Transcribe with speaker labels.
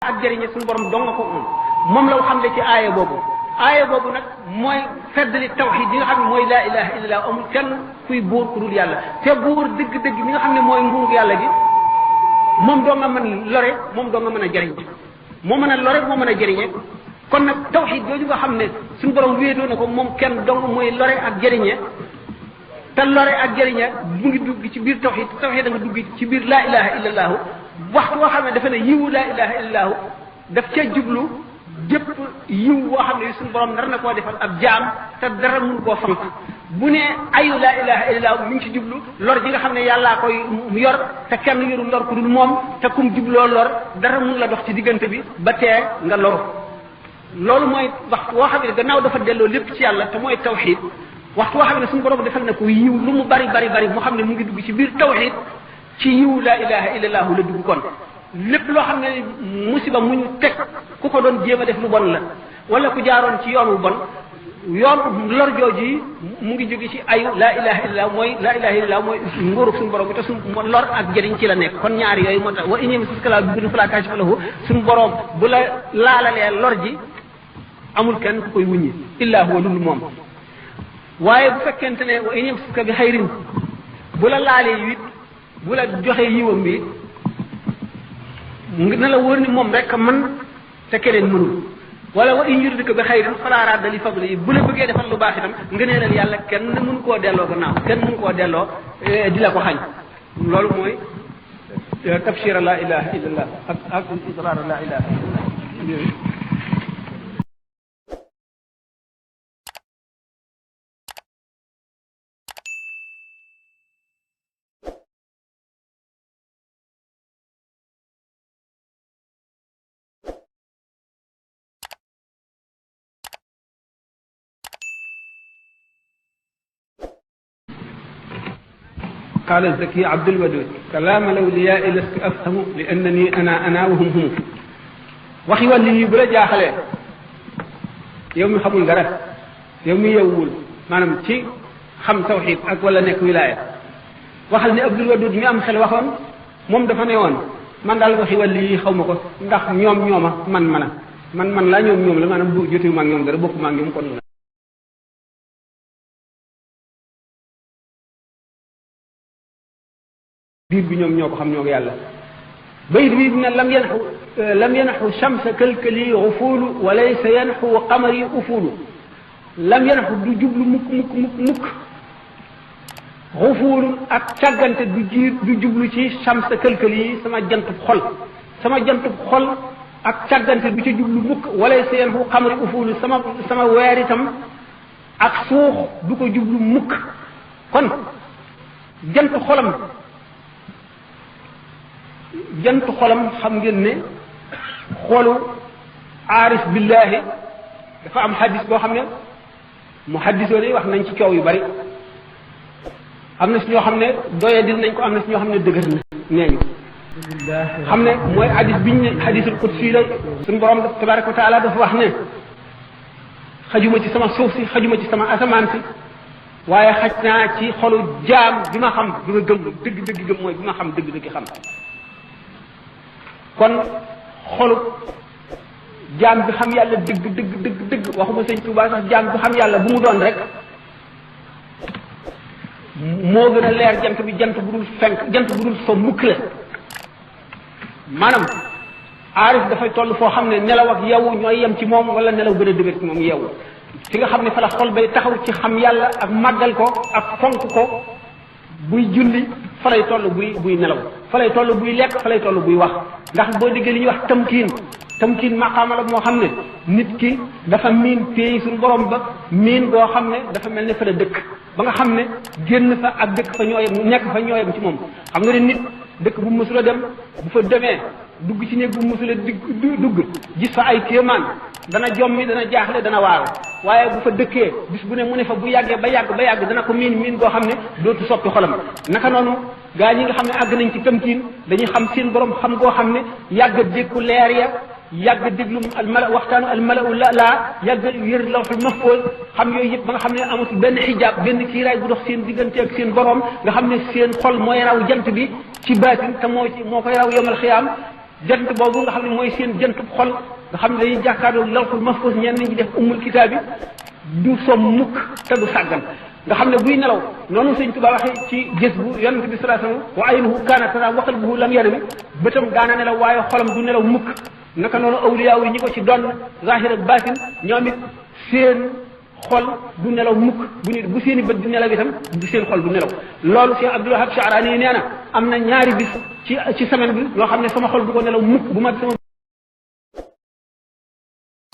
Speaker 1: ak jëriñe suñu borom dong ko moom la xam le ci aaya boobu nag mooy feddali tawxid yi nga xam ne mooy laa ilaha illallah amul kenn kuy buur ku dul yàlla te buur dëgg-dëgg mi nga xam ne mooy nguur yàlla gi moom doo nga mën lore moom doo nga mën a jëriñ moo mën a lore moo mën a jëriñe kon nag tawxid jooju nga xam ne suñu borom wéetoo na ko moom kenn dong mooy lore ak jëriñe te lore ak jëriñe mu ngi dugg ci biir tawxid tawxid da nga dugg ci biir laa ilaha illallahu waxtu woo xam ne dafa ne yiwu laa ilaha illallahu daf ca jublu jëpp yiw woo xam ne suñu borom nar na koo defal ab jaam te dara mun koo fank bu ne ayu laa ilaha illallah mi ngi ci jublu lor ji nga xam ne yàllaa koy yor te kenn yorul lor ku dul moom te kum jubloo lor dara mun la dox ci diggante bi ba tee nga loru loolu mooy waxtu woo xam ne gannaaw dafa delloo lépp ci yàlla te mooy tawxid waxtu woo xam ne suñu borom defal na ko yiw lu mu bari mu xam ne mu ngi dugg ci biir tawxid ci yiw laa ilaha illallah la dugg kon lépp loo xam ne musiba mu ñu teg ku ko doon jéem a def lu bon la wala ku jaaroon ci yoon wu bon yoon lor jooji mu ngi jóge ci ayu laa ilaha illallah mooy laa ilaha illallah mooy nguurug suñu borom bi te suñu lor ak jëriñ ci la nekk kon ñaari yooyu moo tax wa in yamsaska llaahu bi durrin falaa kaashifa lahu suñu borom bu la laalalee lor ji amul kenn ku koy wuññi illaa huwa lul moom waaye bu fekkente ne wa in yamsaska bi xayrin bu la laalee it bu la joxee yiwam bi na la wóor ni moom rek man te keneen mënul wala wa in yuridka bi xayrin falaa radda li fadlihi bu la bëggee defal lu baax itam ngëneelal yàlla kenn mënu koo delloo gannaaw kenn mënu koo delloo di la ko xañ loolu mooy tafsir la ilaha illallah ak israr la ilaha illallah قال الزكي عبد الودود كلام الأولياء لست أفهم لأنني أنا وهم هم waxi wàllu yi bu la jaaxalee yow mi xamul dara yow mi yowwul maanaam ci xam tawxid ak wala nekk wilaaya waxal ni Abdul Wadud mi am xel waxoon moom dafa ne woon man daal waxi wàllu yi xaw ma ko ndax ñoom ñooma man laa ñoom la maanaam bu jotewu ma ak ñoom dara bokku ma ak ñoom kon biir bi ñoom ñoo ko xam ñoo ko yàlla bayit bi ne lam yanxu shamsa kalkali xufulu wa laysa yanxu qamari ufulu lam yanxu du jublu mukk xufulu ak càggante du jublu ci shamsa kalkali yi sama jantub xol ak càggante du ci jublu mukk wa laysa yanxu qamari ufulu sama weer itam ak suux du ko jublu mukk kon jant xolam xam ngeen ne xolu aarif billahi dafa am xadis boo xam ne muhaddisoo yi wax nañ ci coow yu bari am na si ñoo xam ne doye dil nañ ko am na si ñoo xam ne dëgër na nee ñu xam ne mooy xadis biñ ne xadisul qudsi la suñu borom tabaraka wa taala dafa wax ne xajuma ci sama suuf si xajuma ci sama asamaan si waaye xaj naa ci xolu jaam bi ma xam bi ma gëm dëgg gëm mooy bi ma xam dëgg xam kon xolu jaam bi xam yàlla dëgg waxuma sëñ Tuubaa sax jaam bi xam yàlla bu mu doon rek moo gën a leer jant bi jant bu dul fenk jant bu dul so mukk la maanaam aarif dafay toll foo xam ne nelaw ak yeewu ñooy yem ci moom wala nelaw gën a dëgër ci moom yeewu fi nga xam ne fa la xol bay taxaw ci xam yàlla ak màggal ko ak fonk ko buy julli fa lay toll buy nelaw fa lay toll buy lekk fa lay toll buy wax ndax boo déggee li ñuy wax tamkiin maqaama la moo xam ne nit ki dafa miin téye suñu borom ba miin goo xam ne dafa mel ne fa la dëkk ba nga xam ne génn fa ak dëkk fa ñooyam nekk fa ñooyam ci moom xam nga ne nit dëkk bu mësula dem bu fa demee dugg ci néeg bu mësula dugg gis fa ay kéemaan dana jommi dana jaaxle dana waaru waaye bu fa dëkkee bis bu ne mu ne fa bu yàggee ba yàgg dana ko miin goo xam ne dootu soppi xolam naka noonu gaa ñi nga xam ne àgg nañ ci tamkiin dañuy xam seen borom xam goo xam ne yàgg dékku leer ya yàgg déglu waxtaanu almalau laa yàgg yër lawxul mahfuz xam yooyu yëpp ba nga xam ne amatul benn xijaab benn kiiraay bu dox seen diggante ak seen borom nga xam ne seen xol mooy raw jant bi ci baatin te moo koy raw yomal xiyaam jant boobu nga xam ne mooy seen jantub xol nga xam ne dañuy jàkkaarloo lawhul mahfuz ñenn ñi def ummul kitaab bi du som mukk te du sàggan nga xam ne buy nelaw noonu sëñ Tuubaa waxee ci gis bu yonent bi sallallahu alayhi wasallam wa aynuhu kaana tara wa qalbuhu lam yanam bëtam daana nelaw waaye xolam du nelaw mukk naka noonu awliyaaw yi ñi ko ci doon zahir ak baatin ñoom it seen xol du nelaw mukk bu seeni bët du nelaw itam du seen xol du nelaw loolu Cheikh Abdul Wahab Sha'rani nee na am na ñaari bis ci semaine bi yoo xam ne sama xol du ko nelaw mukk bu ma sama